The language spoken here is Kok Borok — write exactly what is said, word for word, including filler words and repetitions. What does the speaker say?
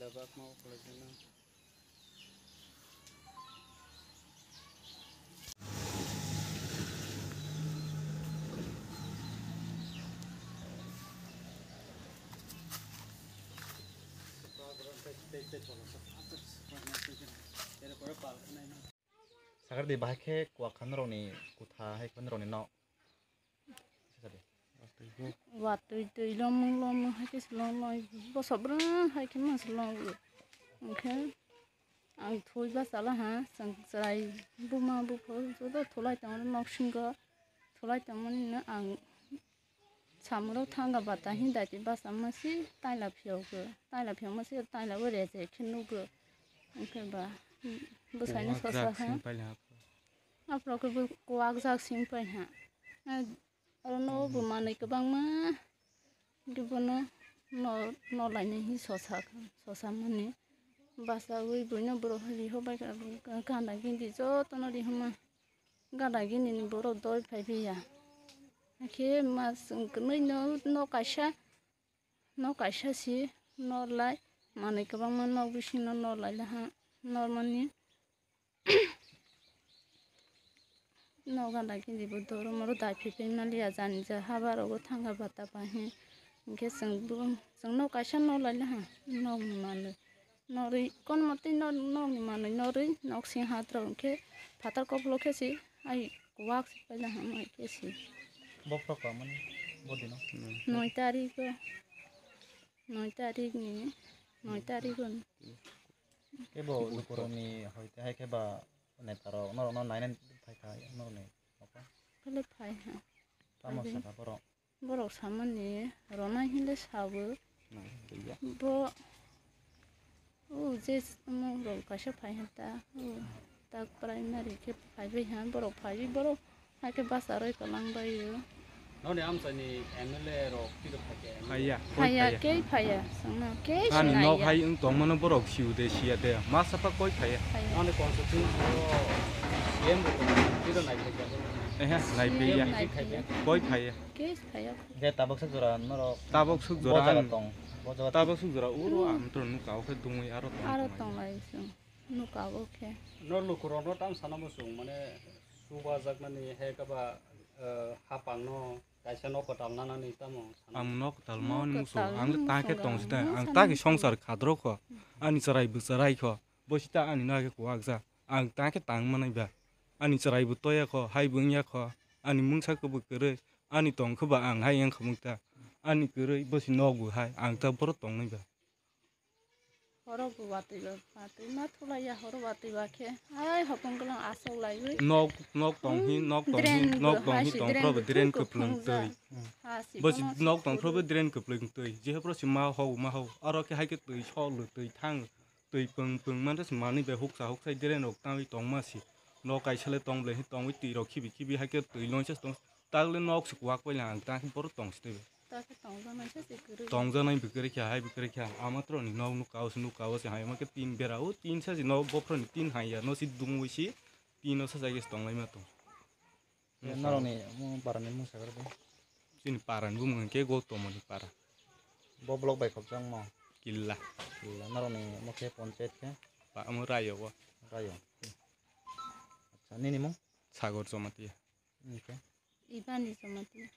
Sakar di bahai khe kuak kha norokni kutha hai khe norokni nok. Watwi twi lomung lomung hai khe se lom lom bosok bwrwng hai khe masa lom. Hwnkhe ang thwi bachalaha, chwng chwrai buma bupha joto thulai tongo nok singo, thulai tongmani no ang samung rok thanga bata hin daiti bachama se taila phiyok go, taila phiyokma se taila o rejek khe nugo. Hwnkhe ba bwsaino sosa ha. Aphuru khe bo kuwak jak sing pai ha. Aro no bo manwi kwbangma, hwnkhe bono no, no lainai hi sosa, sosa mani. Bachaui buino borok riho bai kha, gana gindi jotono rihoma. Gana gindini borok doi phai phiya. Hakhe mas wng kwnwi no, no kaisa, no kaisa si no lai manwi kwbangma nok bisingno no lai laha, no mani. Nogo da khe bo doromoro dai phai phai maliya jani ja haba rogo thanga bata pai he. Hinkhe chwng bo, chwng nok kaisa nok lai laha, nok ni manwi norwi kono motwi nok, nok ni manwi norwi nok sing ha rok hinkhe phatar koklo khe se ai wak se pai laha mai khe se. Bophro kwmani bodino. Noi tarikh o, noi tarikh ni, noi tarikh o. Kebo lukurokni hoite hai khe ba netarok norokno nainani phai kha norokni nokha. Phai ha. Tamo saka borok. Borok samani ronai hinle sabo. Nang twiya. Bo o je mo rok kaisa phai ha ta. O ta primary khe phai bai ha borok phai borok. Hakhe basa roi kwlang bai o. Noni amchaini M L A rok tiro phai khe M L A. Phaiya, koi phaiya, phaiya. Kei phaiya, songno kei. Ani sinaiya. Nok hai wng tongmano borok siu de siya de. Ma sapa koi phaiya. Phaiya. Noni constituency o C M rok tiro nai phai khe. Ehe, nai phaiya. Nai phaiya. Koi phaiya. Kei phaiya. Ge tabok suk jora norok. Tabok suk jora bo jaga ang tong. Bo jaga tabok suk jora uro ang tro nuka o khe dungui aro tong. Aro tong lai sung. Nuka o khe. No lukurokno tam sana muchung mane. Chubajaknani hai khe ba, eh, hapangno kaisa nok kwtal nanani tamo sana? Ang nok kwtal mani muchung, ang ta khe tong sida, ang ta khe songsar khadro kho, ani chwrai bwchwrai kho, bo sita ani no khe kuwak ja, ang ta khe tang manai ba, ani chwrai bo toya kho, hai bo wngya kho, ani mungsa khe bo kwrwi, ani tong khe ba ang hai wngkha mukta, ani kwrwi bo si nok bo hai, ang ta boro tong nai ba. Horo bo watwi ba, watwi ma thulaiya, horo watwi ba khe, ai hopong kwlang aswk laiwi. Nok, nok tong hi, nok tong hi, nok tong hi tong phro bo drain kwplwng twi. Bo si nok tong phro bo drain kwplwng twi. Jehe phro si ma hau, ma hau. Aro khe hai khe twi sol, twi thang, twi pwng, pwng man se manwi bai huksa, huksa drain rok tangwi tong ma si. Nok kaisa le tong ble hi tongwi twi rok khibi, khibi hai khe twi lon se tong. Tagle nok se kuwak pai lang, ta khe boro tong si twi. Ta khe tongjaknai se se kwrwi. Tongjaknai bwkrwi kha, hai bwkrwi kha. Amatro ni nok nuk kao se, nuk kao se, hai ma khe tin bera o, tin sa si nok bophro ni tin hai ya, no si dungwi si, tin o sa jagis tong lai ma tong. Norok ni mo para ni mung sakar bo. Chini para ni bumung khe Gautam ni para. Bo block bai khopjak mo? Killa. Killa. Norok ni mo khe ponchayat khe? Ba, omo rayo bo. Rayo. Acha, nini mung? Sagar Jamatia. Nini khe? Ibani Jamatia.